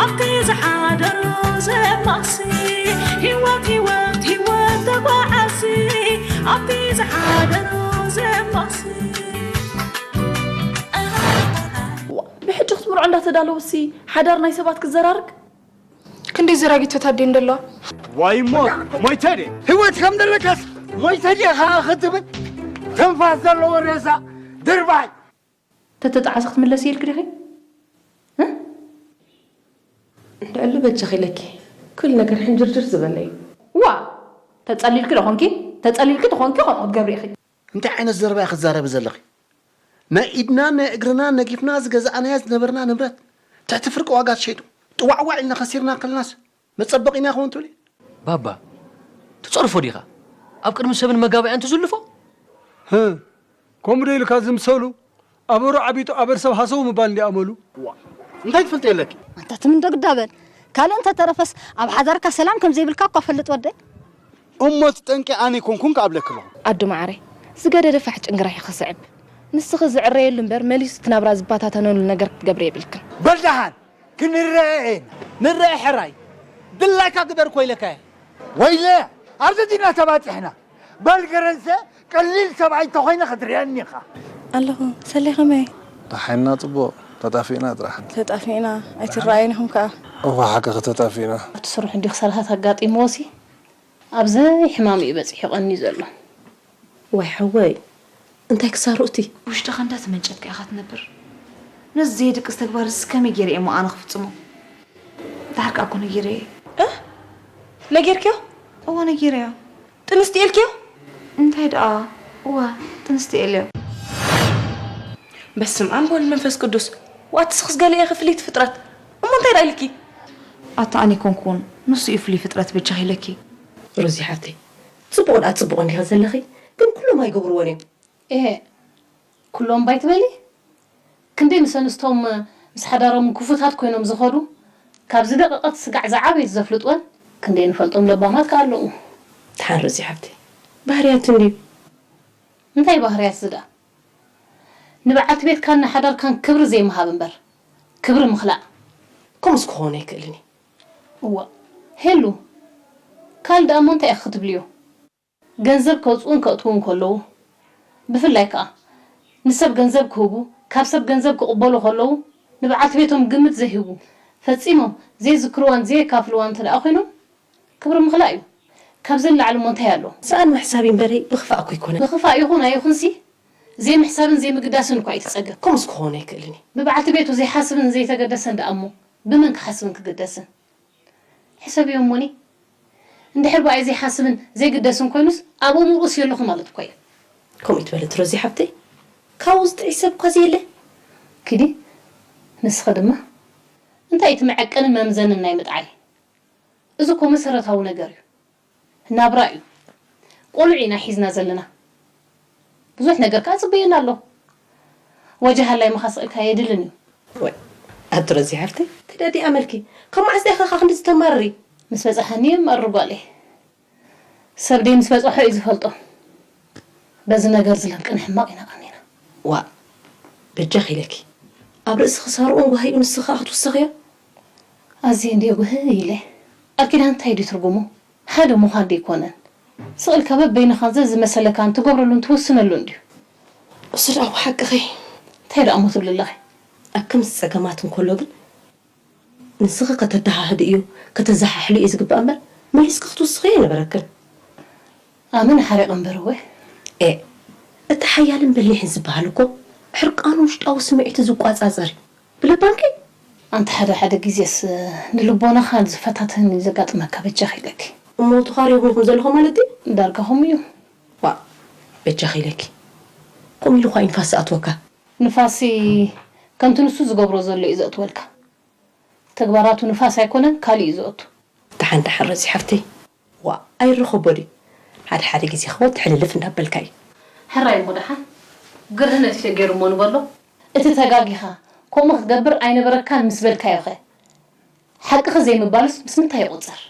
ኣብቲ ዝሓደሮ ዘማሲ፣ ህይወት፣ ህይወት፣ ህይወት ተጓዓሲ፣ ኣብቲ ዝሓደሮ ዘማሲ። ዋ፣ ብሕጂ ክትምርዖ እንዳተዳለውሲ ሓዳር ናይ ሰባት ክዘራርግ? ክንደይ ዘራጊቶታት ድየን ዘለዋ? ዋይ ሞት፣ ሞይተ ድየ? ህይወት ከም ዘለካስ ሞይተ ድየ ኸዓ ክትብል? ትንፋስ ዘለዎ ሬሳ ድርባይ። ተተጣዓሰ ክትምለስ ኢልክ ዲኺ? እ? እንድዕሊ በጃኺ ኢለኪ፣ ኩሉ ነገር ሕንጅርጅር ዝበለ እዩ። ዋ! ተጸሊልኪ ዶ ኾንኪ? ተጸሊልኪ ተኾንኪ ከምኡ ክትገብሪ ኢኺ። እንታይ ዓይነት ዘረባ ኢኺ ክትዛረቢ ዘለኺ? ናይ ኢድናን ናይ እግርናን ነጊፍና ዝገዛእናዮ ዝነበርና ንብረት ትሕቲ ፍርቂ ዋጋ ተሸይጡ፣ ጥዋዕዋዕ ኢልና ከሲርና ከለናስ መጸበቒና ይኸውን ትብሊ? ባባ፣ ትጸርፎ ዲኻ? ኣብ ቅድሚ ሰብን መጋባእያን ትዝልፎ? ህ፣ ከምኡ ዶ ኢልካ ዝምሰሉ? ኣበሩ ዓቢጡ ኣበር ሰብ ሃሰው ምባል እንዲ ኣመሉ። ዋ፣ እንታይ ትፈልጥ የለኪ? ኣንታ ትም እንዶ ግዳ በል። ካልእ እንተተረፈስ ኣብ ሓዳርካ ሰላም ከም ዘይብልካ እኳ ፈልጥ ወደይ። እሞ እቲ ጠንቂ ኣነ ኣይኮንኩን ክኣብለኪ ኣለኹ። ኣዱ መዓረይ፣ ዝገደደ ፋሕ ጭንግራሕ እዩ ክስዕብ። ንስኺ ዝዕረየሉ እምበር መሊሱ እቲ ናብራ ዝበታተነሉ ነገር ክትገብሪ የብልክን። በል ደሓን ክንረአ ኢና። ንረአ ሕራይ። ድላይካ ግበር እኮ ኢለካ እየ። ወይለ፣ ኣብዚ ዲና ተባጺሕና። በል ገረንሰ፣ ቀሊል ሰብኣይ እንተኾይነ ክትርእየኒ ኢኻ። ኣለኹ። ሰሌ ከመይ? ደሓንና ጽቡቕ። ተጣፊእና ጥራሕ። ተጣፊእና። ኣይትረኣዩን ኢኹም ከኣ። እወ፣ ሓቅኺ ተጣፊእና። ኣብቲ ስርሑ እንዲኺ ሰልሃት ኣጋጢምዎሲ፣ ኣብ ዘይሕማም እዩ በጺሑ ቀንዩ ዘሎ። ዋይ ሓወይ፣ እንታይ ክሳሩእቲ? ውሽጥኻ እንዳተመንጨትካ ኢኻ ትነብር። ነዚ ዘየድቅስ ተግባር እዚ ከመይ ገይረ እየ እሞ ኣነ ክፍጽሞ? ደሓር ከኣ እኮ ነጊረዮ እየ። እ? ነጊርክዮ? እወ፣ ነጊረዮ። ጥንስቲ ኢልክዮ? እንታይ ደኣ? እወ፣ ጥንስቲ ኢለዮ። በስመ ኣብ ወወልድ መንፈስ ቅዱስ። ዋትስኽስ ገለ ኢኺ ፍልይቲ ፍጥረት። እሞ እንታይ ደኣ ኢልኪ? ኣታ ኣነ ኣይኮንኩን፣ ንሱ እዩ ፍሉይ ፍጥረት በጃኺ ኢለኪ። ሮዚ ሓፍተይ፣ ጽቡቕ ደኣ ጽቡቕ እንዲኺ ዘለኺ፣ ግን ኩሎም ኣይገብርዎን እዮም። ኤህ፣ ኩሎም ባይ ትበሊ? ክንደይ ምስ ኣንስቶም ምስ ሓዳሮም ክፉታት ኮይኖም ዝኸዱ፣ ካብ ዝደቐቐት ስጋዕ ዝዓበየት ዘፍልጥወን ክንደይ ንፈልጦም ለባማት ከኣ ኣለዉ። ደሓን ሮዚ ሓፍተይ፣ ባህርያት እንድዩ። እንታይ ባህርያት እዚ ደኣ? ንበዓልቲ ቤትካን ንሓዳርካን ክብሪ ዘይምሃብ እምበር፣ ክብሪ ምኽላእ። ከምኡስ ክኸውን ኣይክእልን እዩ። እዋእ፣ ሄሉ፣ ካልእ ደኣ እሞ እንታይ ኢኺ ክትብልዮ? ገንዘብ ከውጽኡን ከእትዉን ከለዉ፣ ብፍላይ ከኣ ንሰብ ገንዘብ ክህቡ፣ ካብ ሰብ ገንዘብ ክቕበሉ ከለዉ፣ ንበዓልቲ ቤቶም ግምት ዘይህቡ፣ ፈጺሞም ዘይዝክርዋን ዘየካፍልዋን እንተ ደኣ ኮይኖም፣ ክብሪ ምኽላእ እዩ። ካብዚ ንላዕሊ እሞ እንታይ ኣሎ? ሰኣን ምሕሳብ እዩ እምበረይ፣ ብኽፋእ እኮ ኣይኮነን። ብኽፋእ ይኹን ኣይኹንሲ፣ ዘይምሕሳብን ዘይምግዳስን እኳ እዩ እቲ ጸገም። ከምኡስ ክኸውን ኣይክእልን እዩ። ብበዓልቲ ቤቱ ዘይሓስብን ዘይተገደሰን ደኣ እሞ፣ ብመን ክሓስብን ክግደስን? ሕሰብዮ እሞኒ። እንድሕር ብኣይ ዘይሓስብን ዘይግደስን ኮይኑስ፣ ኣብ እምርኡስ የለኹ ማለት እኮ እዩ። ከምኡ ይትበሊ ሮዚ ሓብተይ። ካብኡ ዝጥዒ ሰብ እኳ ዘየለ። ኪዲ፣ ንስኺ ድማ፣ እንታይ እቲ መዐቀንን መምዘንን ናይ ምጥዓይ? እዚ እኮ መሰረታዊ ነገር እዩ። ናብራ እዩ። ቆልዑ ኢና ሒዝና ዘለና። ብዙሕ ነገር ከኣ ጽበየና ኣሎ። ወጀ ሃላይ ምኻስ ኢልካ የድልን እዩ። ወይ፣ ኣቲ ሮዚ ሓፍተይ፣ ትደዲ ኣመልኪ። ካብ መዓስ ዲኻ ክንዲ ዝተማርሪ? ምስ በጻሓኒ እየ እመርር ጓለይ። ሰብ ደይ ምስ በጽሖ እዩ ዝፈልጦ። በዚ ነገር ዝለቅን ሕማቕ ኢና ቀኒና። ዋእ፣ በጃኺ ኢለኪ። ኣብ ርእስኺ ሳርኡን ጓሂኡ ንስኺ ከኣ ክትውስኽዮ? ኣዝየ እንድየ ጉህ ኢለ። ቃል ኪዳን እንታይ ድዩ ትርጉሙ? ሓደ ምዃን ደይኮነን። ስቕ ኢልካ በበይንኻን ዘዝመሰለካን ትገብረሉን ትውስነሉን ድዩ? እሱ ደኣ ሓቅኺ። እንታይ ደኣ እሞ ትብሊ ኣለኺ? ኣብ ከምዚ ጸገማት እንከሎ ግን ንስኺ ከተደሃህድእዮ፣ ከተዘሓሕልዮ እዩ ዝግባእ እምበር፣ መሊስኪ ክትውስኽዮ ኣይነበረክን። ኣመና ሓሪቐ እምበር እወ። ኤእ፣ እቲ ሓያልን በሊሕን ዝበሃል እኮ ሕርቃኑ ውሽጣዊ ስምዒቱ ዝቋጻጸር እዩ። ብለባምኪ? ኣንቲ ሓደ ሓደ ግዜስ ንልቦናኻ ዝፈታተን እዩ ዘጋጥመካ በጃኺ ኢለኪ። እሞ ተኻርዮኹም ኢኹም ዘለኹም ማለት ድዩ? ዳርጋ ከምኡ እዩ። ዋእ፣ በጃኺ ኢለኪ። ከምኡ ኢሉ እኳ እዩ ንፋስ ዝኣትወካ። ንፋሲ ከምቲ ንሱ ዝገብሮ ዘሎ እዩ ዘእትወልካ። ተግባራቱ ንፋስ ኣይኮነን፣ ካልእ እዩ ዘእቱ። ደሓን ደሓን ሮዚ ሓፍተይ። ዋእ፣ ኣይረኸቦ ድዩ? ሓደ ሓደ ግዜ እኮ ትሕልልፍ እንዳበልካ እዩ። ሕራይ እሞ ደሓን ግርህነት እዩ ተገይሩ እሞ ንበሎ። እቲ ተጋጊኻ፣ ከምኡ ክትገብር ኣይነበረካን ምስ በልካዮኸ? ሓቅኺ ዘይምባልስ ምስ ምንታይ ይቑጸር?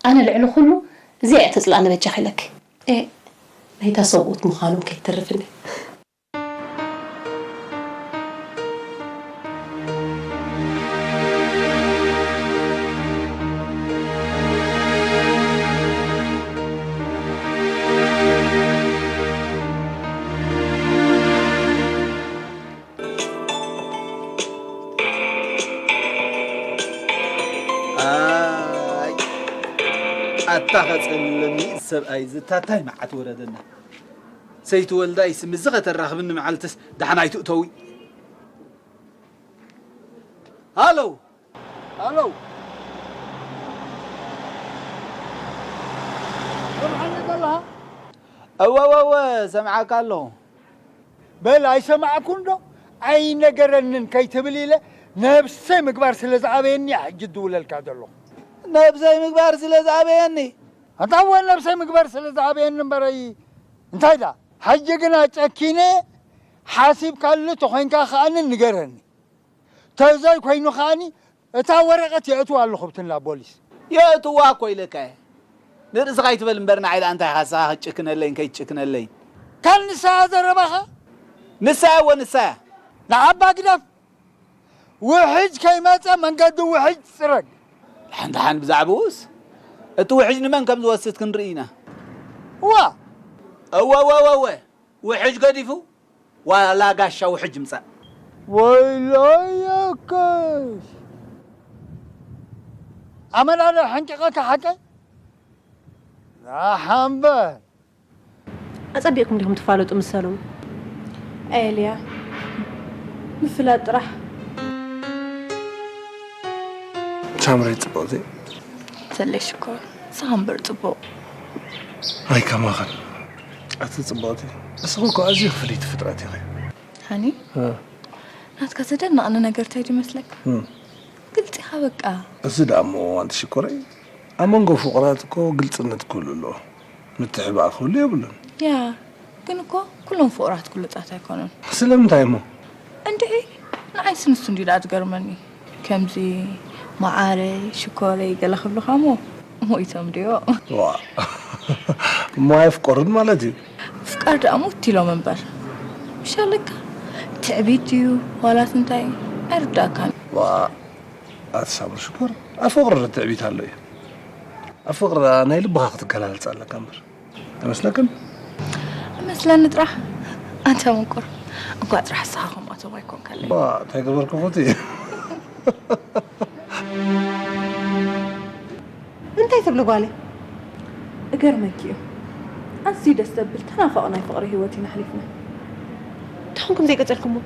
ኣነ ልዕሊ ኩሉ እዚኣ እያ ተጽልኣኒ በጃኺ ኢለኪ። ኤእ፣ ናይታ ሰብኡት ምዃኖም ከይተርፍኒ። ኣታ ኸጸልለኒ ሰብኣይ ዝታታይ መዓት ወረደና። ሰይቲ ወልዳይስ ምስዚ ኸተራኽብኒ መዓልትስ ደሓን ኣይትእተዊ። ሃሎ። ሃሎ። ሰምዓኒ ዘለኻ? እወ፣ እወ፣ እወ፣ ሰምዓካ ኣለኹ። በል ኣይሰማዕኩን ዶ? ኣይነገረንን ከይትብል ኢለ ነብሰይ ምግባር ስለ ዝኣበየኒ እየ ሕጂ እድውለልካ ዘለኹ። ነብሰይ ምግባር ስለ ዝኣበየኒ? ኣታ እወ ነብሰይ ምግባር ስለ ዝኣበየኒ እምበረይ እንታይ ደኣ? ሕጂ ግና ጨኪነ ሓሲብካሉ ተኾይንካ ከኣኒ ንገረኒ። ተዘይ ኮይኑ ከኣኒ እታ ወረቐት የእትዋ ኣለኹ ብትና ፖሊስ። የእትዋ እኮ ኢለካ እየ። ንርእስኻ ኣይትበል እምበር ንዓይ ደኣ እንታይ ኢኻ ንስኻ ክትጭክነለይን ከይትጭክነለይን? ካን ንሳ እያ ዘረባኻ? ንሳ እያ እወ ንሳ እያ። ንዓባ ግደፍ። ውሕጅ ከይመጸ መንገዲ ውሕጅ ጽረግ። ደሓን ደሓን ብዛዕባኡስ እቲ ውሕጅ ንመን ከም ዝወስድ ክንርኢ ኢና። እዋ። እወ እወ እወ እወ። ውሕጅ ገዲፉ ዋላ ጋሻ ውሕጅ ምጻእ። ወይለየከሽ ኣመላለ ሓንቂቐካ ሓቀይ ሓምበል። ኣጸቢቕኩም ዲኹም ትፋለጡ ምስ ሰሎሙን? ኤልያ፣ ምፍላጥ ጥራሕ። ሳምሪ ጽብቕቲ። ሰሌ ሽኮር፣ ንስኻ እምበር ጽቡቕ። ኣይ ከማኽን። ኣቲ ጽብቕቲ፣ እስኺ እኮ ኣዝዩ ፍልይቲ ፍጥረት ኢኺ። ሃኒ፣ እ። ናትካ ዘደንቐኒ ነገር እንታይ ድዩ መስለካ? እም። ግልጺ ኢኻ በቃ። እዚ ደኣ እሞ ኣንቲ ሽኮረይ፣ ኣብ መንጎ ፍቑራት እኮ ግልጽነት ክህሉ ኣለዎ። ምትሕብባር ክህሉ የብሉን። ያ፣ ግን እኮ ኩሎም ፍቑራት ግሉጻት ኣይኮኑን። ስለምንታይ እሞ? እንድዒ፣ ንዓይስ ንሱ እንድዩ ደኣ ዝገርመኒ። ከምዚ መዓረይ፣ ሽኮረይ ገለ ክብሉኻ እሞ ሞይቶም ድዮ? ዋ፣ እሞ ኣየፍቀሩን ማለት እዩ? ምፍቃር ደኣ ሙት ኢሎም እምበር። ምሽ ኣለካ፣ ትዕቢት ድዩ ዋላስ እንታይ? ኣይርዳእካን። ዋ፣ ኣቲ ሳምሪ ሽኮር፣ ኣብ ፍቕሪ ዶ ትዕቢት ኣሎ እዩ? ኣብ ፍቕሪ ደኣ ናይ ልብኻ ክትገላልጽ ኣለካ እምበር። ኣይመስለክን? እመስለኒ ጥራሕ። ኣንታ ምቁር፣ እንኳዕ ጥራሕ ንስኻ ከምኣቶም ኣይኮንካለይ። ባ፣ እንታይ ገበርኩ ኹቲ? እንታይ ትብሊ ጓለይ? እገርመኪ እዩ። ኣዝዩ ደስ ዘብል ተናፋቒ ናይ ፍቕሪ ህይወት ኢና ኣሕሊፍና። እንታይ ኾንኩም ዘይቀጸልኩሞ?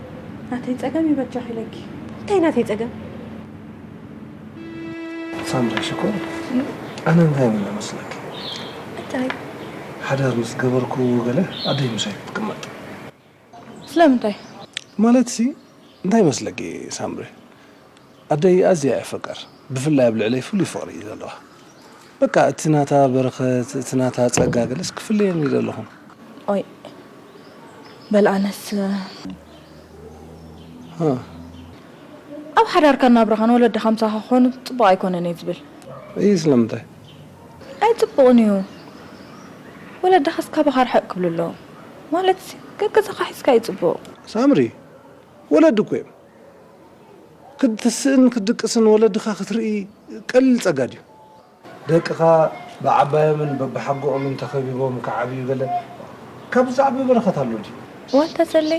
ናተይ ጸገም ይበጃኺ ኢለኪ። እንታይ ናተይ ጸገም? ሳምሪ ሽኮር፣ ኣነ እንታይ እብል መስለኪ? እንታይ? ሓዳር ምስ ገበርኩ ገለ ኣደይ ምሳይ ክትቅመጥ። ስለምንታይ? ማለትሲ፣ እንታይ መስለኪ ሳምሪ? ኣደይ ኣዝያ እያ ፈቃር። ብፍላይ ኣብ ልዕለይ ፍሉይ ፍቕሪ እዩ ዘለዋ። በቃ፣ እቲ ናታ በረኸት፣ እቲ ናታ ጸጋ ገለስ ክፍለየኒ ይደለኹ። ኦይ፣ በል ኣነስ ሃ። ኣብ ሓዳርካን ናብራኻን ወለድኻ ምሳኻ ክኾኑ ጽቡቕ ኣይኮነን እየ ዝብል። እይ፣ ስለምንታይ? ኣይጽቡቕን እዩ። ወለድኻስ ካባኻ ርሕቕ ክብሉ ኣለዎም። ማለትሲ፣ ገገዛኻ ሒዝካ እዩ ጽቡቕ። ሳምሪ፣ ወለዲ እኮ እዮም። ክትስእን ክትድቅስን ወለድኻ ክትርኢ ቀሊል ጸጋ ድዩ? ደቅኻ ብዓባዮምን በብሓጎኦምን ተኸቢቦም ክዓብዩ ገለ ካብዚ ዝዓቢ በረኸት ኣሎ ድዩ? ዋንታ ሰሌ፣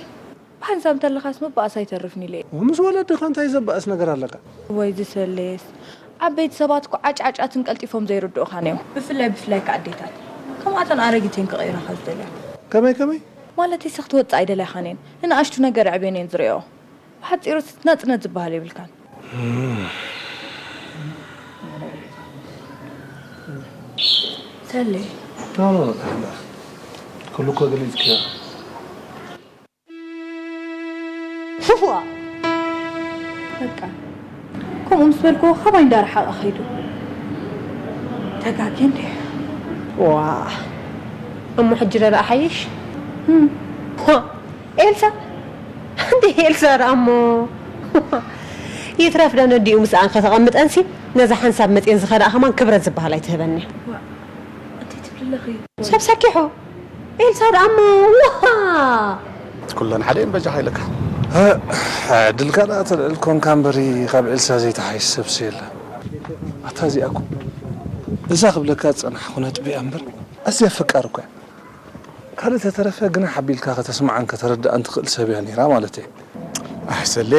ብሓንሳብ እንተለኻስ ምባኣስ ኣይተርፍን ኢለ እየ። ምስ ወለድኻ እንታይ ዘባእስ ነገር ኣለካ? ወይ ዝሰሌስ፣ ዓበይቲ ሰባት እኮ ዓጫጫትን ቀልጢፎም ዘይርድኡኻን እዮም። ብፍላይ ብፍላይ ከኣ ኣዴታት። ከምኣተን ኣረጊት እየን ክቕይራኻ ዝደልያ። ከመይ ከመይ? ማለተይሲ ክትወጽእ ኣይደልያኻን እየን። ንንኣሽቱ ነገር ኣዕብየን እየን ዝርእያኦ። ብሓጺሩስ ናጽነት ዝበሃል የብልካን። ሰሌ። ኖ፣ ኖ፣ ኖ፣ ኖ። ኩሉ እኮ ገሊጽክዮ። ፉፉዋ። በቃ፣ ከምኡ ምስ በልክዎ ካባይ እንዳረሓቐ ከይዱ። ተጋግየ እንድየ። ዋ፣ እሞ ሕጂ ዶ ደኣ ሓይሽ? እም። ዋ፣ ኤልሳ? እንዴ ኤልሳ ደኣ እሞ። ይትረፍ ዶ ነዲኡ ምስኣን ከተቐምጠንሲ፣ ነዛ ሓንሳብ መጽየን ዝኸዳኣ ከማን ክብረት ዝበሃል ኣይትህበን እያ። ዋ፣ እንታይ ትብሊ ኣለኺ? ሰብ ሰኪሑ። ኤልሳ ደኣ እሞ፣ ዋ! ኩለን ሓደ እየን በጃኻ ኢለካ። እ፣ ዕድልካ ደኣ ተልዕል ኮንካ እምበሪ፣ ካብ ኤልሳ ዘይተሓይሽ ሰብሲ የለ። ኣታ እዚኣ እኮ፣ እዛ ክብለካ ዝጸናሕኩ ነጥቢ እያ እምበር፣ ኣዝያ ፈቃር እኮ እያ። ካልእ ተተረፈ ግና ሓቢልካ ከተስምዓን ከተረድኣን ትኽእል ሰብ እያ ነይራ ማለተይ። ኣሕ፣ ሰሌ፣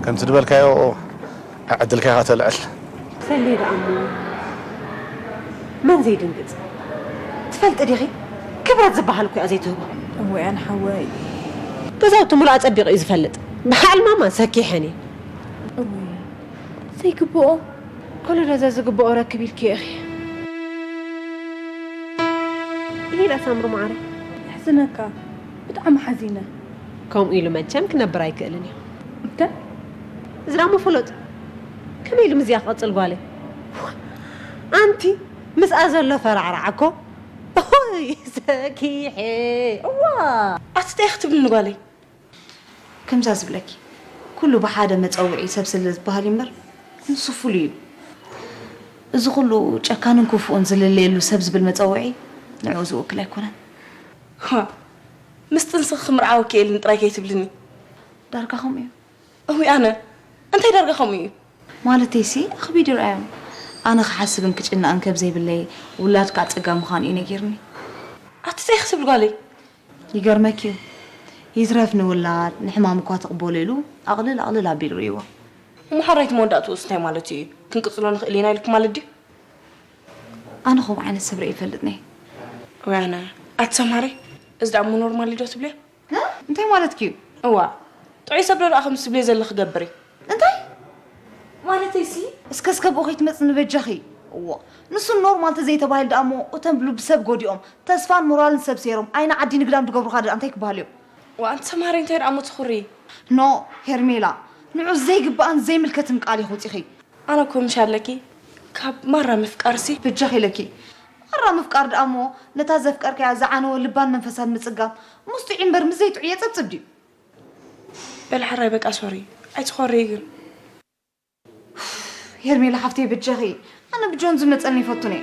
ከምቲ ዝበልካዮ ዕድልካ ኢኻ ተልዕል። ሰሌ ደኣ እሞ፣ መን ዘይድንግጽ? ትፈልጢ ዲኺ? ክብረት ዝበሃል እኮ እያ ዘይትህቦ። እወ፣ ኣነ ሓወይ። ገዛውቲ ሙሉእ ኣጸቢቑ እዩ ዝፈልጥ። ብሓል ማማ ሰኪሐን እየ። እወ፣ ዘይግብኦ። ኩሉ ነዛ ዝግብኦ ረክብ ኢልኪ ኢኺ። ይሄዳ ሳምሪ መዓረይ። የሕዝነካ። ብጣዕሚ ሓዚነ። ከምኡ ኢሉ መቸም ክነብር ኣይክእልን እዩ። እንታይ? እዚ ዳሞ ፍሉጥ። ከመይ ኢሉ ምስዚኣ ክቕጽል ጓለይ? ኣንቲ ምስኣ ዘሎ ፈራዕራዕ እኮ። ኦይ፣ ሰኪሐ። እዋ። ኣቲ እንታይ ክትብልኒ ጓለይ? ከምዛ ዝብለኪ፣ ኩሉ ብሓደ መጸውዒ ሰብ ስለ ዝበሃል እዩ እምበር፣ ንሱ ፍሉይ እዩ። እዚ ኩሉ ጨካንን ክፉእን ዝልለየሉ ሰብ ዝብል መጸውዒ ንዕኡ ዝውክል ኣይኮነን። ዋ፣ ምስ ጥንስኺ ክምርዓወኪ እየ ኢልኒ ጥራይ ከይትብልኒ። ዳርጋ ከምኡ እዩ። እውይ ኣነ፣ እንታይ ዳርጋ ከምኡ እዩ? ማለተይሲ ኣኽቢዱ ይርኣዮም። ኣነ ክሓስብን ክጭነቕን ከብ ዘይብለይ ውላድካ ኣጸጋሚ ምዃኑ እዩ ነጊርኒ። ኣቲ እንታይ ክትብል ጓለይ? ይገርመኪ እዩ። ይትረፍ ንውላድ፣ ንሕማም እኳ ትቕበሎ ኢሉ ኣቕልል ኣቕልል ኣቢሉ ርእይዎ። እሞ ሓራይት መወዳእትኡስ እንታይ ማለት እዩ? ክንቅጽሎ ንኽእል ኢና ኢልኪ ማለት ድዩ? ኣነ ከምኡ ዓይነት ሰብ ርእየ ይፈልጥኒ። ወይ ኣነ፣ ኣቲ ሰምሃረይ፣ እዚ ደኣ እሞ ኖርማል እዩ ዶ ትብልዮ? እ? እንታይ ማለትኪ እዩ? እዋ፣ ጥዑይ ሰብ ዶ ደኣ ከምዚ ትብልዮ ዘለኺ ገብር እዩ? እንታይ? ማለተይሲ? እስከ እስከ ብኡ ከይትመጽኒ በጃኺ። እዋ፣ ንሱ ኖርማል ተዘይተባሂሉ ደኣ እሞ እቶም ብልቢ ሰብ ጎዲኦም፣ ተስፋን ሞራልን ሰብ ሴሮም፣ ኣይኒ ዓዲ ንግዳም ድገብሩኻ ደኣ እንታይ ክበሃል እዮም? ዋ፣ ኣንቲ ሰምሃረይ እንታይ ደኣ እሞ ትኹሪ? ኖ፣ ሄርሜላ፣ ንዑ ዘይግብኣን ዘይምልከትን ቃል ኢኺ ውጺኺ። ኣነ እኮ ምሽ ኣለኪ፣ ካብ ማራ ምፍቃርሲ። በጃኺ ኢለኪ። ማራ ምፍቃር ደኣ እሞ ነታ ዘፍቀርካያ ዝዓነወ ልባን መንፈሳን ምጽጋም፣ ምስ ጥዑይ እምበር ምስ ዘይጥዑይ የጸብጽብ ድዩ? በል ሓራይ በቃ ሶሪ፣ ኣይትኾሪ ግን። ሄርሜላ ሓፍተይ በጃኺ፣ ኣነ ብጆን ዝመጸኒ ይፈቱን እየ።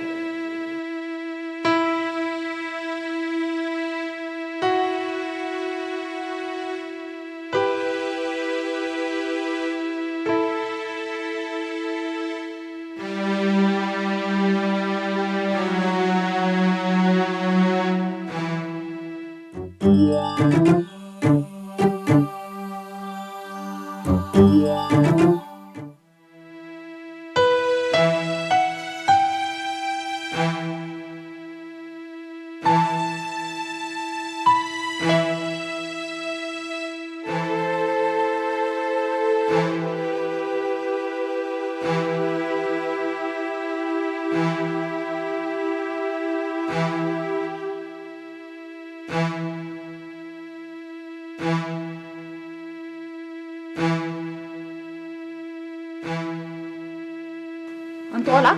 ኣንቲ ቆልዓ፣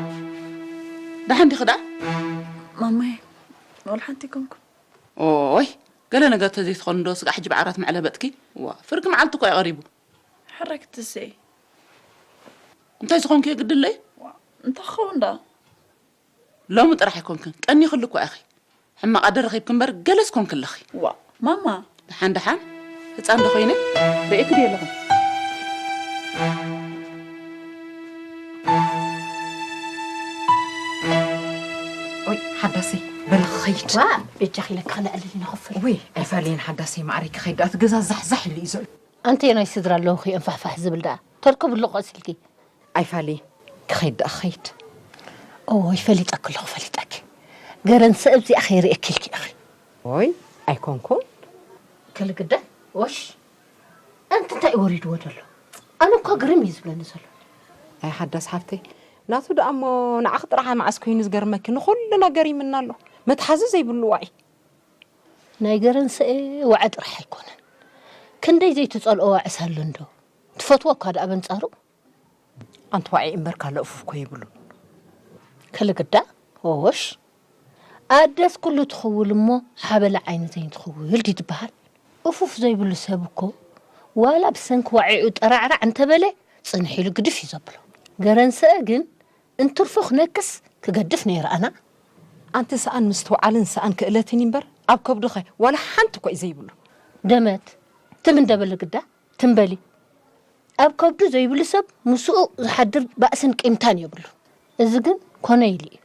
ደሓን ዲኺ ደኣ? ማማይ፣ ወላ ሓንቲ ኣይኮንኩን። ኦይ፣ ገለ ነገር ተዘይትኾን ዶ ስጋዕ ሕጂ ብዓራት መዕለበጥኪ? ዋ፣ ፍርቂ መዓልቲ እኮ እዩ ቀሪቡ። ሕራይ ክትስኢ። እንታይ ዝኾንኪ ግድለይ? ዋ፣ እንታይ ክኸውን ደኣ? ሎሚ ጥራሕ ኣይኮንክን፣ ቀኒኽሉ እኮ ኢኺ። ሕማቕ ኣደ ረኺብኪ እምበር ገለስ ኮንኪ ኣለኺ። ዋ፣ ማማ። ደሓን ደሓን፣ ህፃን ዶ ኮይነ? ርእየኪ ድየ ኣለኹ? ኦይ፣ ሓዳሰይ፣ በሊ ክኸይድ። ዋ፣ በጃኺ ኢለኪ ክነዕልል ኢና፣ ኮፍ በሊ። ውይ፣ ኣይፋለየን ሓዳሰይ፣ ማዕረይ ክኸይድ። እቲ ገዛ ዛሕዛሕ ኢሉ እዩ ዘሎ። ኣንተየናይ ስድራ ኣለኹ እየን ፋሕፋሕ ዝብል ደኣ? ተርኩ ብልቆ ሲልኪ። ኣይፋሊ፣ ክኸይድ ደኣ ክኸይድ። ኦይ፣ ፈሊጠኪ ኣለኹ፣ ፈሊጠኪ። ገረንሰ እብዚኣ ከይርእየኪ ኢልኪ ኢኺ። ኦይ፣ ኣይኮንኩን። ከልግደ፣ ወሽ። ኣንቲ እንታይ እዩ ወሪድዎ ዘሎ? ኣነ እኮ ግርም እዩ ዝብለኒ ዘሎ። ኣይ ሓዳስ ሓፍተይ፣ ናቱ ደኣ እሞ ንዓኺ ጥራሕ መዓስ ኮይኑ ዝገርመኪ፣ ንኹሉ ነገር ይምና ኣሎ። መትሓዚ ዘይብሉ ዋዒ። ናይ ገረንሰኤ ዋዒ ጥራሕ ኣይኮነን። ክንደይ ዘይትጸልኦ ዋዕስ ኣሎ እንዶ። ትፈትዎ እኳ ደኣ በንጻሩ። ኣንቲ ዋዒ እምበር ካልእ እፉፍ እኮ የብሉን። ከልግዳ፣ ኦሽ። ኣደስ ኩሉ ትኽውል እሞ ሓበላ ዓይኒ ዘይትኽውል ድዩ ትበሃል? እፉፍ ዘይብሉ ሰብ እኮ ዋላ ብሰንኪ ዋዒኡ ጠራዕራዕ እንተበለ ጽንሕ ኢሉ ግድፍ እዩ ዘብሎ። ገረንሰኤ ግን እንትርፎ ክነክስ ክገድፍ ነይሩ ኣና። ኣንቲ ሰኣን ምስትውዓልን ሰኣን ክእለትን እምበር ኣብ ከብድኸ ዋላ ሓንቲ እኮ እዩ ዘይብሉ። ደመት፣ ትም እንደ በሊ ግዳ፣ ትም በሊ። ኣብ ከብዱ ዘይብሉ ሰብ ምስኡ ዝሓድር ባእስን ቂምታን የብሉ። እዚ ግን ኮነ ኢሉ እዩ።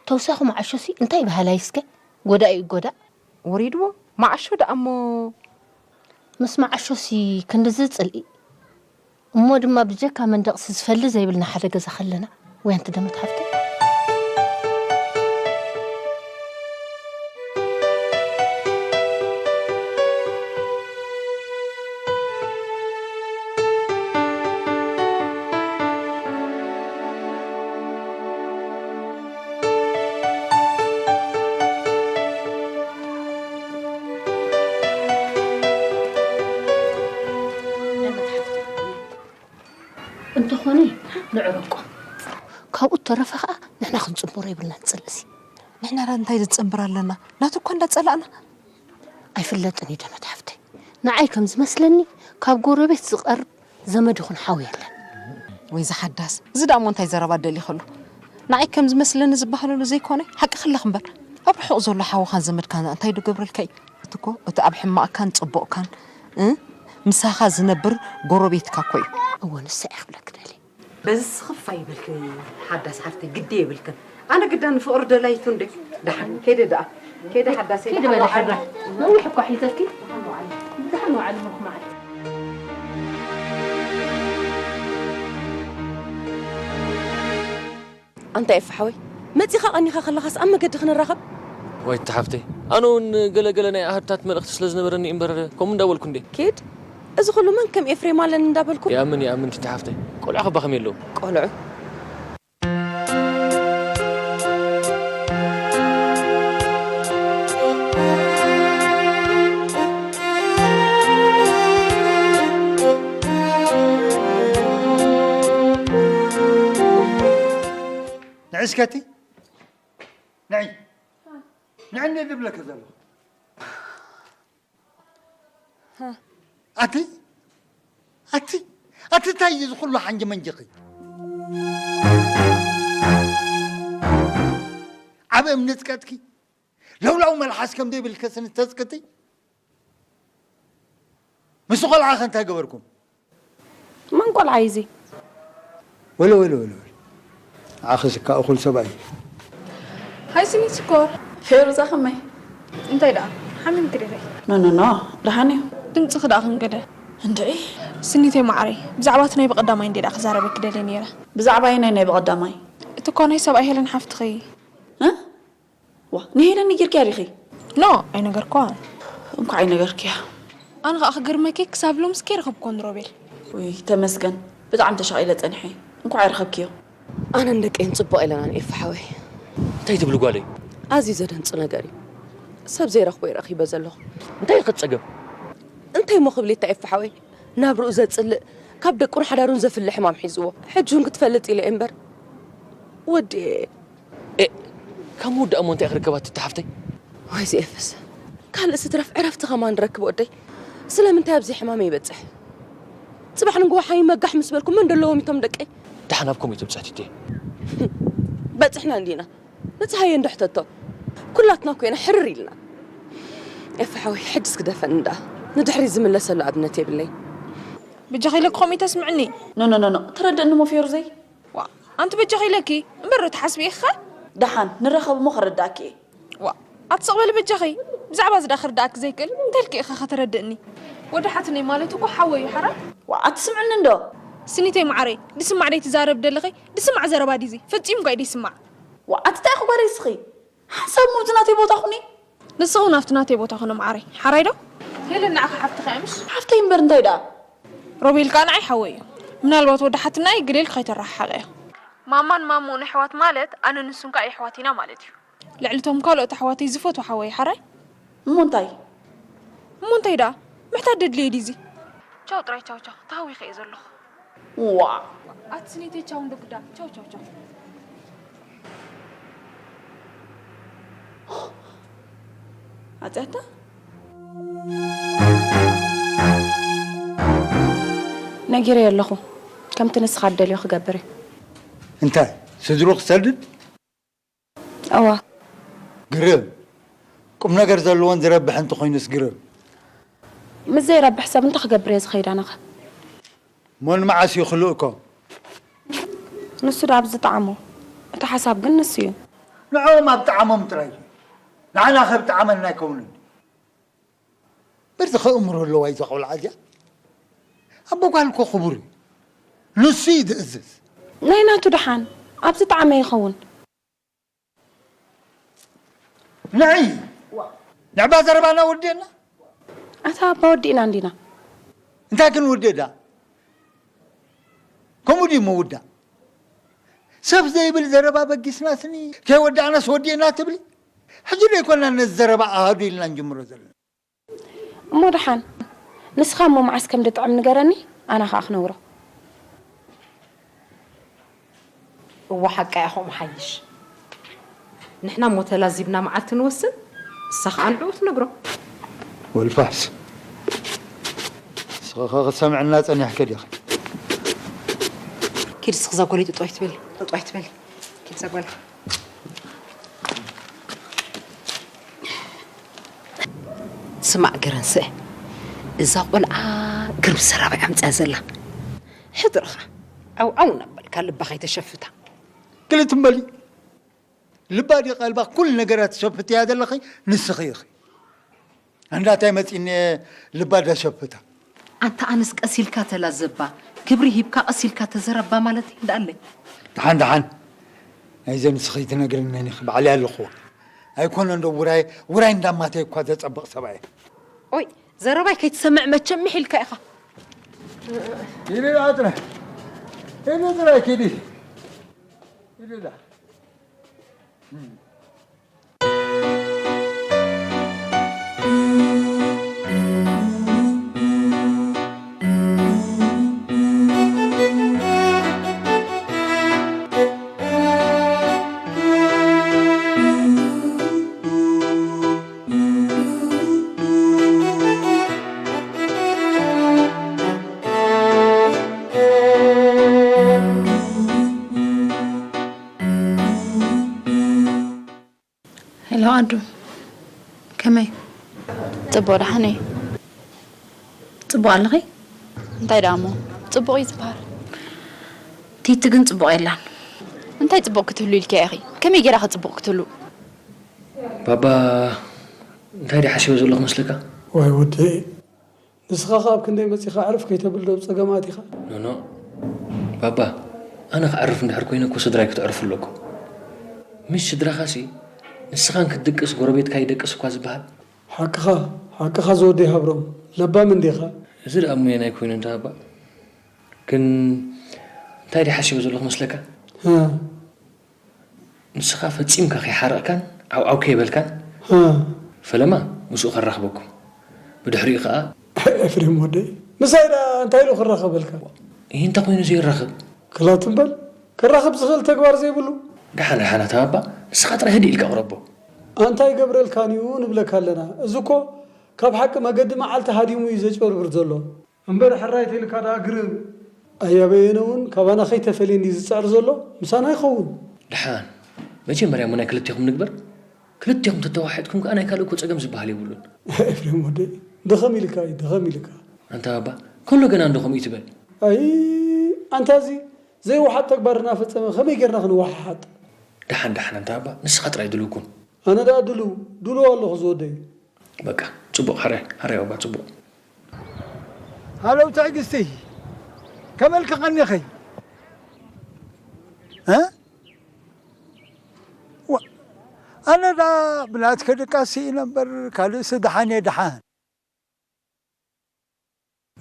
ተውሳኺ መዓሾሲ እንታይ በሃላይ እስከ? ጎዳኢ ይጎዳእ። ወሪድዎ መዓሾ ደኣ እሞ። ምስ መዓሾሲ ክንድዚ ጽልኢ። እሞ ድማ ብጀካ መንደቕሲ ዝፈሊ ዘይብልና ሓደ ገዛ ከለና። ወይ ኣንቲ ደመት ሓፍተይ። እንተኾነ ንዕረቆም። ካብኡ እተረፈ ኸኣ ንሕና ክንጽንበሮ የብልናን ጽልእሲ። ንሕና ዳ እንታይ ዝጽንብር ኣለና? ናቱ እኳ እንዳጸላእና። ኣይፍለጥን እዩ ደመት ሓፍተይ። ንዓይ ከም ዝመስለኒ ካብ ጎረቤት ዝቐርብ ዘመድ ይኹን ሓው የለን። ወይ ዝሓዳስ፣ እዚ ደኣ እሞ እንታይ ዘረባ ደሊኽሉ? ንዓይ ከም ዝመስለኒ ዝበሃለሉ ዘይኮነ፣ ሓቂ ክለኽ እምበር። ኣብ ርሑቕ ዘሎ ሓውኻን ዘመድካን እንታይ ዶ ገብረልካ እዩ? እቲ እኮ እቲ ኣብ ሕማቕካን ጽቡቕካን፣ እ? ምሳኻ ዝነብር ጎረቤትካ እኮ እዩ። እወ፣ ንሳ እያ ክብለኪ ደልየ። በዚ ስኽፍ ኣይበልክን ሓዳስ ሓፍተይ፣ ግዲ የብልክን። ኣነ ግዳ ንፍቕሪ ደላይቱ እንደ ደሓን ከይደ ደኣ። ከይደ ሓዳሰይ፣ ከይደ ደሓን በለ ወዓል። ሓዳስ። ነዊሕ እኳ ሒዘኪ። ደሓን ወዓል። ደሓን ወዓል፣ ምርኩ መዓል። ኣንታ ኤፍ ሓወይ፣ መጺኻ ቀኒኻ ከለኻስ ኣብ መገዲ ክንራኸብ? ዋይ፣ ትሓፍተይ፣ ኣነ እውን ገለ ገለ ናይ ኣሃዱታት መልእኽቲ ስለ ዝነበረኒ እምበር፣ ከምኡ እንዳበልኩ እንዴ። ኪድ፣ እዚ ኩሉ መን ከም ኤፍሬም ኣለኒ እንዳበልኩ? ይኣምን፣ ይኣምን፣ ትቲ ሓፍተይ፣ ቆልዑ ከባ ከመይ ኣለዉ? ቆልዑ። ንዕስከቲ፣ ንዒ፣ ንዒ እንዴ ዝብለኪ ዘለኹ። ኣቲ፣ ኣቲ፣ ኣቲ፣ እንታይ እዩ እዚ ኩሉ ሓንጂ መንጂኺ? ዓቢ እምኒ ጥቀጥኪ፣ ለውላው መልሓስ ከም ዘይብልከ ስኒ ተጽቅጢ። ምስ ቆልዓ ከ እንታይ ገበርኩም? መን ቆልዓ እዩ እዚ? ወለ፣ ወለ፣ ወለ፣ ወለ። ንዓኽስ እካ እኹል ሰብኣይ እዩ። ሃይ ስኒት ሽኮር። ፌሩዛ ከመይ? እንታይ ደኣ? ሓሚምኪ ዲኺ? ኖ፣ ኖ፣ ኖ። ደሓን እዩ። ድምፅኺ ደኣ ክንገደ። እንድዒ። ስኒተይ መዓረይ፣ ብዛዕባ እቲ ናይ ብቐዳማይ እንዴ ደኣ ክዛረበኪ ደልየ ነይረ። ብዛዕባ ኣየናይ ናይ ብቐዳማይ? እቲ እኮ ናይ ሰብኣይ ሄለን ሓፍትኺ። እ? ዋ፣ ንሄለን ነጊርክያ ዲኺ? ኖ፣ ኣይነገርክዋን። እንኳዕ ኣይነገርክያ። ኣነ ኸኣ ክገርመኪ ክሳብ ሎምስ ከይረኸብክዎ ንሮቤል። ውይ፣ ተመስገን። ብጣዕሚ ተሻቒለ ጸኒሐ። እንኳዕ ኣይረኸብክዮ። ኣነን ደቀይን ጽቡቕ ኣይለናን ኤፍ ሓወይ። እንታይ ትብሊ ጓለይ? ኣዝዩ ዘደንጹ ነገር እዩ። ሰብ ዘይረኽቦ እየ ረኺበ ዘለኹ። እንታይ እዩ ኸ ጸገም? እንታይ እሞ ክብል እታ ኤፍ ሓወይ? ናብርኡ ዘጽልእ፣ ካብ ደቁን ሓዳሩን ዘፍልሕ ሕማም ሒዝዎ። ሕጂ እውን ክትፈልጥ ኢለ እየ እምበር። ወዲ ኤ፣ ካብ ምውዳእ እሞ እንታይ ክርከባ ትተሓፍተይ? ዋይ ዚኤፍስ፣ ካልእስ ትረፍ ዕረፍቲ ከማን ንረክብ ወደይ። ስለምንታይ ኣብዚ ሕማመይ ይበጽሕ? ጽባሕ ንግሆ ሓሚመ ጋሕ ምስ በልኩ መን ደለዎም እቶም ደቀይ? ደሓን ኣብ ከምኡ ትብጽሕ ትቴ። በጽሕና እንዲና። ንጽሃየ እንዶ ሕተቶ። ኩላትና ኮይና ሕርር ኢልና። ኤፍ ሓወይ፣ ሕጅስ ግደፈኒ እንዳ። ንድሕሪት ዝምለሰሉ ኣብነት የብለይ። ብጃኺ ኢለኪ ከምኡ ተስምዕኒ። ኖ፣ ኖ፣ ኖ፣ ኖ። ተረድእኒ እሞ ፌሩዘይ። ዋ፣ ኣንቲ በጃኺ ኢለኪ እምበር ዶ ትሓስቢ ኢኺ? ደሓን ንራኸብ እሞ ከረዳእኪ እየ። ዋ፣ ኣትስቕ በሊ በጃኺ። ብዛዕባ እዚ ደኣ ክርዳእኪ ዘይክእል እንታይ ኢልኪ ኢኺ ከተረድእኒ? ወዲ ሓትነይ ማለት እኮ ሓወይ እዩ ሓራይ። ዋ፣ ኣትስምዕኒ እንዶ? ስኒተይ መዓረይ፣ ድስማዕ ደይ ትዛረብ ደለኺ? ድስማዕ ዘረባ ድዚ? ፈጺሙ እኳ እዩ ደይስማዕ። ዋ፣ ኣቲ እንታይ ኢኺ ጓለይ እስኺ? ሓንሳብ እውን ኣብቲ ናተይ ቦታ ኩኒ። ንስኺ እውን ኣብቲ ናተይ ቦታ ኩኒ መዓረይ። ሓራይ ዶ? ሄለን ንዓኺ ሓፍትኺ እያ ምሽ? ሓፍተይ እምበር እንታይ ደኣ? ሮቤል ከኣ ንዓይ ሓወይ እዩ። ምናልባት ወዲ ሓትናይ ግልል ከይተረሓሓቐዮ። ማማን ማሙን ኣሕዋት ማለት ኣነ ንሱን ከኣ የሕዋት ኢና ማለት እዩ። ልዕሊ እቶም ካልኦት ኣሕዋተይ ዝፈትዎ ሓወይ ሓራይ። እሞ እንታይ? እሞ እንታይ ደኣ? ምሕታት ደድልዮ ድዩ እዚ? ቻው ጥራይ ቻው ቻው። ተሃዊኸ እየ ዘለኹ። ዋ። ኣቲ ስኒተይ ቻው እንዶ ግዳ። ቻው ቻው ቻው። ኣጽያታ? ነጊረዮ ኣለኹ። ከምቲ ንስኻ ትደልዮ ክገብር እየ። እንታይ? ስድሩ ክሰድድ? እዋ። ግርም። ቁም ነገር ዘለዎን ዝረብሕ እንተኾይኑስ ግርም። ምስ ዘይረብሕ ሰብ እንታይ ክገብር እየ ዝኸይድ ኣነኸ? እሞ ንመዓስ እዩ ክልእኮ? ንሱ ደኣ ኣብ ዝጠዓሞ። እቲ ሓሳብ ግን ንሱ እዩ። ንዕኦም ኣብ ጠዓሞም ጥራይ እዩ። ንዓና ከ ኣብ ጠዓመና ኣይከውንን። በርዚ ከ እምሮ ኣለዋ እዛ ቆልዓ እዚኣ። ኣቦ ጓል እኮ ክቡር እዩ። ንሱ እዩ ዝእዝዝ። ናይ ናቱ ደሓን ኣብ ዝጠዓመ ይኸውን። ንዒ! ንዕባ ዘረባና ወዲእና? ኣታ ኣባ ወዲእና እንዲና። እንታይ ክንውድእ ደኣ? ከምኡ ድዩ ምውዳእ? ሰብ ዘይብል ዘረባ በጊስና ስኒ ከይወዳእናስ ወዲእና ትብሊ? ሕጂ ዶ ኣይኮንና ነዚ ዘረባ ኣሃዱ ኢልና ንጅምሮ ዘለና? እሞ ደሓን ንስኻ እሞ መዓስ ከም ድጥዕም ንገረኒ፣ ኣና ኸኣ ክነግሮ። እወ ሓቃ እያ ከምኡ ሓይሽ። ንሕና እሞ ተላዚብና መዓልቲ ንወስን፣ እሳ ኸኣ ንዕኡ ትነግሮ። ወልፋስ ስኸኸ ክሰምዕና ጸኒሕከ ዲኺ? ኪድ እስኺ እዛ ጓለይ ጥጦ ኣይትበሊ፣ ጥጦ ኣይትበሊ። ኪድ እዛ ጓለይ። ስማዕ ገረንስእ፣ እዛ ቆልዓ ግርም ሰራባይ ኣምፅያ ዘላ። ሕድርኻ ዓው ዓው እናበልካ ልባ ከይተሸፍታ። ክልትም በሊ ልባ ድዩ ቀልባ ኩሉ ነገራት ትሸፍትያ ዘለኺ ንስኺ ኢኺ። ኣንዳታይ መፂኒ ልባ ደሸፍታ። ኣንታ ኣነስ ቀስ ኢልካ ተላዘባ፣ ክብሪ ሂብካ ቀስ ኢልካ ተዘረባ ማለት እዩ እንዳኣለይ። ደሓን ደሓን ናይዘን ንስኺ ትነግርነን ኢኺ ባዕለይ ኣለኹዎ። ኣይኮነ እንዶ ውራይ ውራይ እንዳማተይ እኳ ዘፀብቕ ሰብኣይ። ኦይ ዘረባይ ከይትሰምዕ መቸም ምሕ ኢልካ ኢኻ። ኪዲ ደኣ ጥራይ ኪዲ ጥራይ ኪዲ ኪዲ ደኣ ሄሎ ኣዱ፣ ከመይ? ጽቡቕ፣ ደሓን እየ። ጽቡቕ ኣለኺ? እንታይ ደኣ እሞ ጽቡቕ እዩ ዝበሃል? ቲቲ ግን ጽቡቕ የላን። እንታይ ጽቡቕ ክትህሉ ኢልኪ ኢኺ? ከመይ ጌራ ከ ጽቡቕ ክትህሉ? ባባ፣ እንታይ ድየ ሓሲበ ዘለኹ መስለካ? ዋይ ወደይ፣ ንስኻ ከ ኣብ ክንደይ መጺኻ ዕርፍ ከይተብል ዶ ኣብ ጸገም ኣቲኻ? ኖኖ ባባ፣ ኣነ ክዓርፍ እንድሕር ኮይነ እኮ ስድራይ ክትዕርፉ ኣለኩም። ምስ ስድራኻሲ ንስኻን ክትድቅስ ጎረቤትካ ይደቅስ እኳ ዝበሃል። ሓቅኻ፣ ሓቅኻ ዝወደይ ሃብሮም፣ ለባም እንዲኻ። እዚ ደኣ እሙየናይ ኮይኑ እንተ ባባ። ግን እንታይ ድየ ሓሲበ ዘለኹ መስለካ? ሃ፣ ንስኻ ፈጺምካ ከይሓረቕካን ዓውዓው ከይበልካን፣ ፈለማ ምስኡ ከራኽበኩም፣ ብድሕሪኡ ከኣ። ኤፍሬም ወደይ፣ ምሳይ ደኣ እንታይ ኢሉ ክራኸበልካ? ኢሂ፣ እንተ ኾይኑ ዘይራኸብ? ክላትም በል፣ ክራኸብ ዝኽእል ተግባር ዘይብሉ። ደሓን ደሓን ኣታ ባባ፣ ንስኻ ጥራይ ህድእ ኢልካ ቅረቦ። ኣንታ ኣይገብረልካን'ዩ ንብለካ ኣለና። እዚ እኮ ካብ ሓቂ መገዲ መዓልቲ ሃዲሙ እዩ ዘጭበርብር ዘሎ። እምበር ሕራይ ተይልካ ደኣ ግርም። ኣያ በየነ እውን ካባና ከይተፈልየ እንድዩ ዝጽዕር ዘሎ፣ ምሳና ይኸውን። ደሓን፣ መጀመርያ እሞ ናይ ክልቴኹም ንግበር፣ ክልቴኹም ተተዋሒጥኩም ከኣ ናይ ካልእ እኮ ጸገም ዝበሃል የብሉን። ኤፍሬም ወደይ፣ ድኸም ኢልካ እዩ፣ ድኸም ኢልካ። ኣንታ ባባ፣ ከሎ ገና እንዶ ከምኡ ትበል። ኣይ፣ ኣንታ እዚ ዘይወሓጥ ተግባር እናፈጸመ ከመይ ጌርና ክንወሓሓጥ? ደሓን ደሓን ኣንታ ባባ፣ ንስኻ ጥራይ ድልው ኩን። ኣነ ደኣ ድልው፣ ድልው ኣለኹ ዝወደይ። በቃ ጽቡቕ፣ ሕራይ፣ ሕራይ ባባ፣ ጽቡቕ። ሃለው ትዕግስቲ፣ ከመይ ኢልኪ ቀኒኺ? እ? ዋ፣ ኣነ ደኣ ብናትኪ ድቃስ ስኢነ እምበር፣ ካልእሲ ደሓን እየ፣ ደሓን።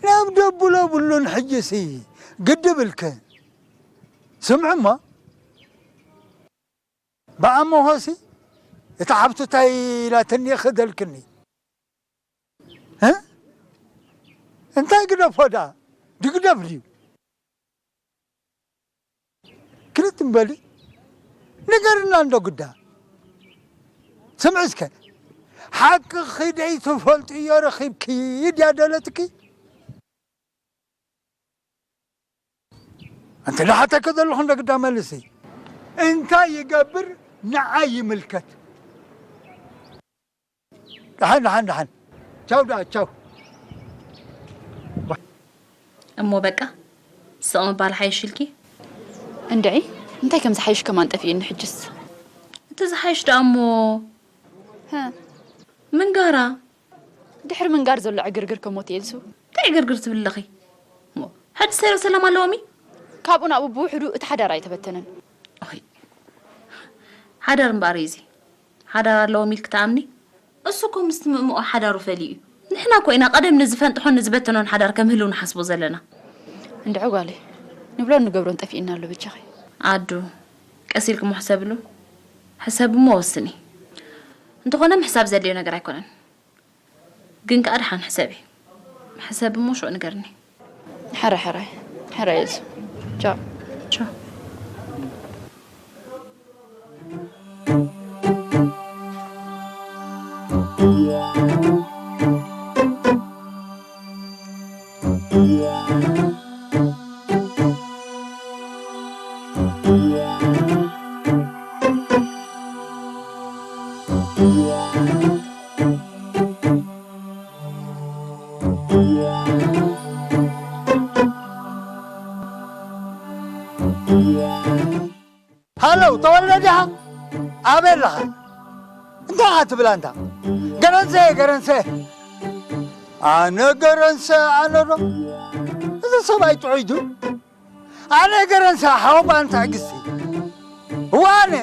ናብ ደቡለ ብሉን ሕጂሲ ግዲ ብልክን። ስምዒ እሞ፣ ብኣምሆሲ እታ ሓብቱ ታይ ኢላትኒ ክደልክኒ? እ? እንታይ ግደፎ ደኣ? ድግደፍ ድዩ? ክልት እምበሊ ንገርና እንዶ ግዳ። ስምዒ እስከ፣ ሓቅኺ ደይትፈልጥዮ ረኺብኪ ድያ ደለትኪ? ኣንቲ ደሓተኪ ዘለኹ እንዶ ግዳ መልሲ። እንታይ ይገብር ንዓይ ይምልከት። ደሓን ደሓን ደሓን። ቻው ደኣ ቻው። እሞ በቃ ስቕ ምባል ሓይሽ ኢልኪ? እንድዒ እንታይ ከም ዝሓይሽ ከማን ጠፊእኒ ሕጅስ። እቲ ዝሓይሽ ደኣ እሞ ምንጋራ። ድሕሪ ምንጋር ዘሎ ዕግርግር ከሞት እየ ዝስው። እንታይ ዕግርግር ትብሊ ኣለኺ? እሞ ሕጂ ሰይረ ሰላም ኣለዎም እዩ? ካብኡ ናብኡ ብውሕዱ እቲ ሓዳር ኣይተበተነን። ኦይ፣ ሓዳር እምበኣር እዩ እዚ። ሓዳር ኣለዎም ኢልኪ ትኣምኒ? እሱ እኮ ምስቲ ምእምኦ ሓዳሩ ፈልዩ እዩ። ንሕና እኮ ኢና ቀደም ንዝፈንጥሖን ንዝበተኖን ሓዳር ከም ህልው ንሓስቦ ዘለና። እንድዒ ጓለይ፣ ንብሎን ንገብሮን ጠፊእና ኣሎ በጃኺ። ኣዱ፣ ቀስ ኢልኪ እሞ ሕሰብሉ። ሕሰቢ እሞ ወስኒ። እንተኾነ ምሕሳብ ዘድልዮ ነገር ኣይኮነን። ግን ከኣ ደሓን ሕሰቢ። ሕሰቢ እሞ ሽዑ ንገርኒ። ሕራይ ሕራይ ሕራይ እሱ። ቻው። ቻው። ሃለው፣ ተወልደ ዲኻ? ኣበይ ኣለኻ? እንታይ ኢኻ ትብል ኣንታ? ገረንሰ፣ ገረንሰ። ኣነ ገረንሰ፣ ኣነ ዶ? እዚ ሰብኣይ ጥዑይ ድዩ? ኣነ ገረንሰ፣ ሓወቦኣ ንትዕግስቲ። እወ፣ ኣነ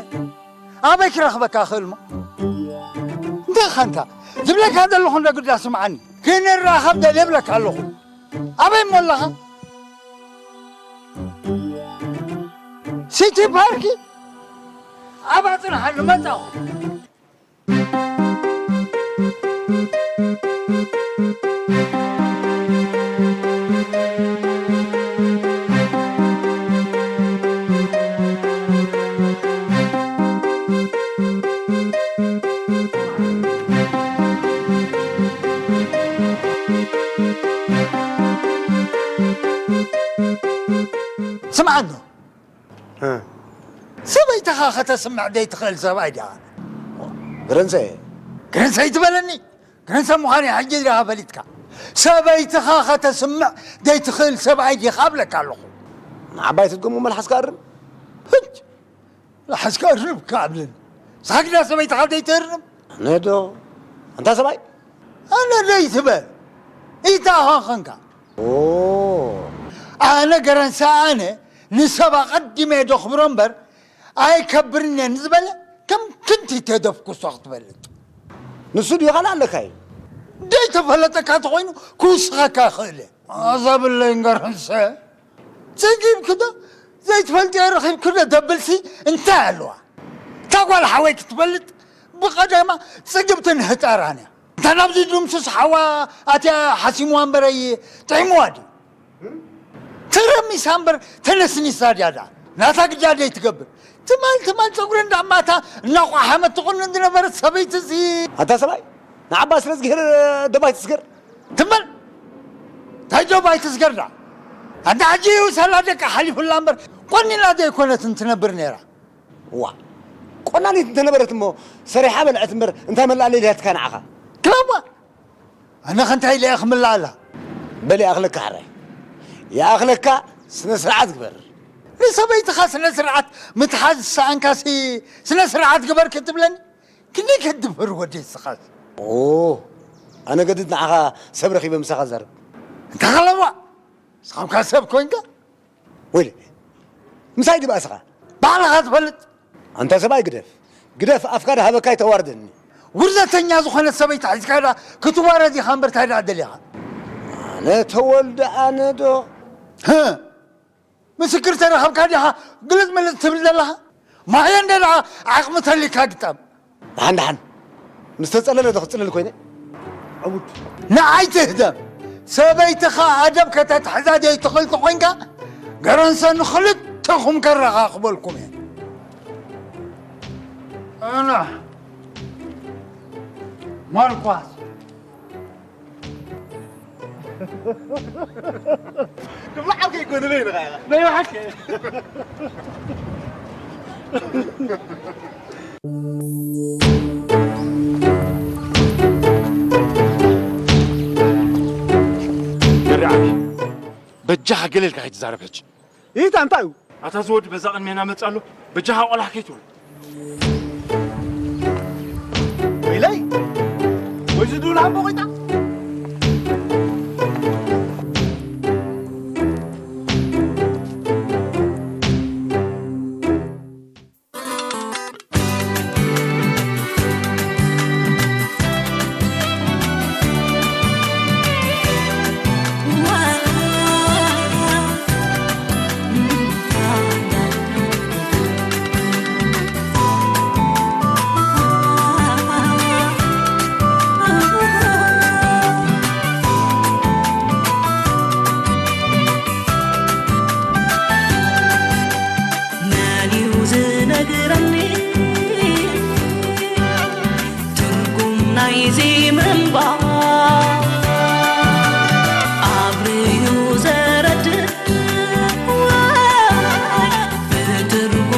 ኣበይ ክረኽበካ እኽእል እሞ? እንታይ ኢኻ ኣንታ? ዝብለካ ዘለኹ እንዶ ግዳ ስምዓኒ። ክንራኸብ ደልየ እብለካ ኣለኹ። ኣበይ እሞ ኣለኻ? ሲቲ ፓርክ? ኣብኣ ጽንሓሉ፣ መጻኹ። ስምዓኒ። እ። ሰበይትኻ ከተስምዕ ዘይትኽእል ሰብኣይ ዲኻ? ግርንሰ። ግርንሰ ኣይትበለኒ። ግርንሰ ምዃነይ ሕጂ ዲኻ ፈሊጥካ? ሰበይትኻ ከተስምዕ ዘይትኽእል ሰብኣይ ዲኻ እብለካ ኣለኹ። ንዓባይ ትድገሙ መልሓስካ ኣርም። ህጅ! መልሓስካ ኣርም ካብ እብለኒ። ንስኻ ግዳ ሰበይትኻ ዘይተርም? ኣነ ዶ? ኣንታ ሰብኣይ? ኣነ ዘይትበል። ኢታ ኸንካ። ኦ። ኣነ ገረንሰ ኣነ ንሰብ ኣቐዲመ የደኽብሮ እምበር ኣይከብርን እየ ንዝበለ ከም ክንቲት የደፍኩሶ ክትፈልጥ። ንሱ ድዩ ካልእ ኣለካ እዩ? ዘይተፈለጠካ እንተኾይኑ ክውስኸካ ይኽእል እየ። ኣዛ ብለይ ገረንሰ። ጸጊብኪ ዶ? ዘይትፈልጥዮ ረኺብኪ ዶ? ደብልሲ እንታይ ኣለዋ? እታ ጓል ሓወይ ክትፈልጥ ብቐደማ ጽግብትን ህጣራን እያ። እንተ ናብዚ ድምሱስ ሓዋ ኣትያ ሓሲምዋ እምበረይ ጥዒምዋ ድዩ? ተረሚሳ እምበር ተነስኒሳ ድያ ደኣ? ናታ ግዳ ደይ ትገብር። ትማል ትማል ጸጉሪ እንዳማታ እናቋሓመት ትቑንን ዝነበረት ሰበይቲ እዚ። ኣታ ሰብኣይ፣ ንዓባ ስለ ዝግሄር ደባይ ትስገር። ትም በል። እንታይ ዶ ባይ ትስገር ደኣ? ኣንታ ሕጂ ይውሰላ ደቃ ሓሊፉላ እምበር ቆኒና ዘይኮነትን ትነብር ነይራ። ዋ፣ ቆናኒት እንተነበረት እሞ ሰሪሓ በልዐት እምበር እንታይ መላእ ለይልያትካ ንዓኻ? ክላባ! ኣነ ኸ እንታይ ኢለ እየ ክምልኣላ? በል ይኣኽለካ ሕራይ። ይኣኽለካ ስነ ስርዓት ግበር። ንሰበይትኻ ስነ ስርዓት ምትሓዝ ዝሰኣንካሲ ስነ ስርዓት ግበር ክትብለኒ? ክንደይ ከትድፍር ወደይ ስኻስ? ኦ፣ ኣነ ገድድ ንዓኻ ሰብ ረኺበ ምሳኻ ዛረብ። እንተ ኸለዋ፣ ስኻብካ ሰብ ኮንካ? ወይለ፣ ምሳይ ድብኣስኻ? ባዕልኻ ትፈልጥ። ኣንታ ሰብኣይ ግደፍ። ግደፍ፣ ኣፍካ ድሃበካ ይተዋርደኒ። ውርደተኛ ዝኾነት ሰበይቲ ሒዝካ ዳ ክትዋረድ ኢኻ እምበር ታይ ደኣ ደሊኻ? ኣነ ተወልደ ኣነ ዶ? ህ! ምስክር ተረኸብካ ዲኻ ግልጽ ምልጽ ትብል ዘለኻ? ማየ እንደ ደኣ ዓቕሚ ተሊካ ግጠም። ደሓን ደሓን። ምስ ተጸለለ ዶ ክጽልል ኮይነ? ዕቡድ። ንዓይ ትህደም። ሰበይትኻ ኣደብ ከተትሕዛ ዘይትኽእል ተኾይንካ፣ ገረንሰ ንኽልተኹም ከረኻኽበልኩም እየ። ኣና ማርኳስ። ክብሉ ሓቂ ይኮኑ ለይ ንኻ ኢኻ። ናይ ብሓቂ። ገሪ ዓቢ፣ በጃኻ ገለ ኢልካ ከይትዛረብ ሕጂ። ይታ እንታይ እዩ? ኣታ ዝወዲ በዛ ቅድሜና መጽእ ኣሎ። በጃኻ ቆላሕ ከይትብል። ወይለይ! ወይ ዝድውል ሃምቦ ቆይታ! መን እዩ ዝነግረኒ ትርጉም ናይዚ ምንባር? ኣብርዩ ዘረድእ ወይ ብትርጉም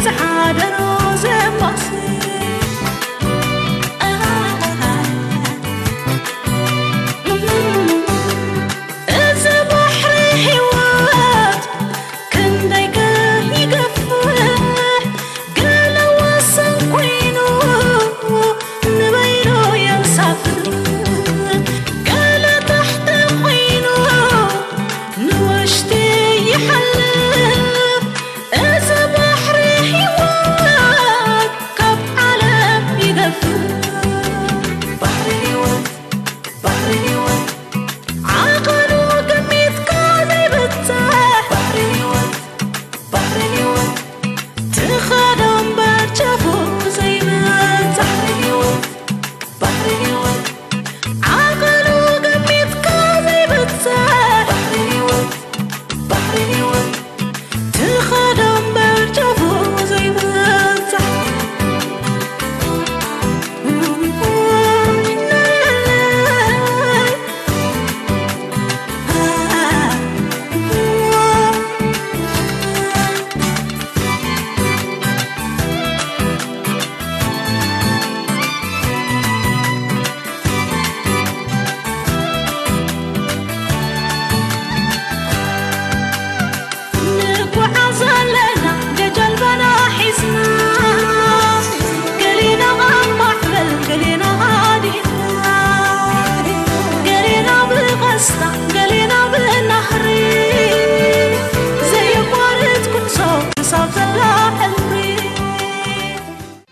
ዝሓደሩ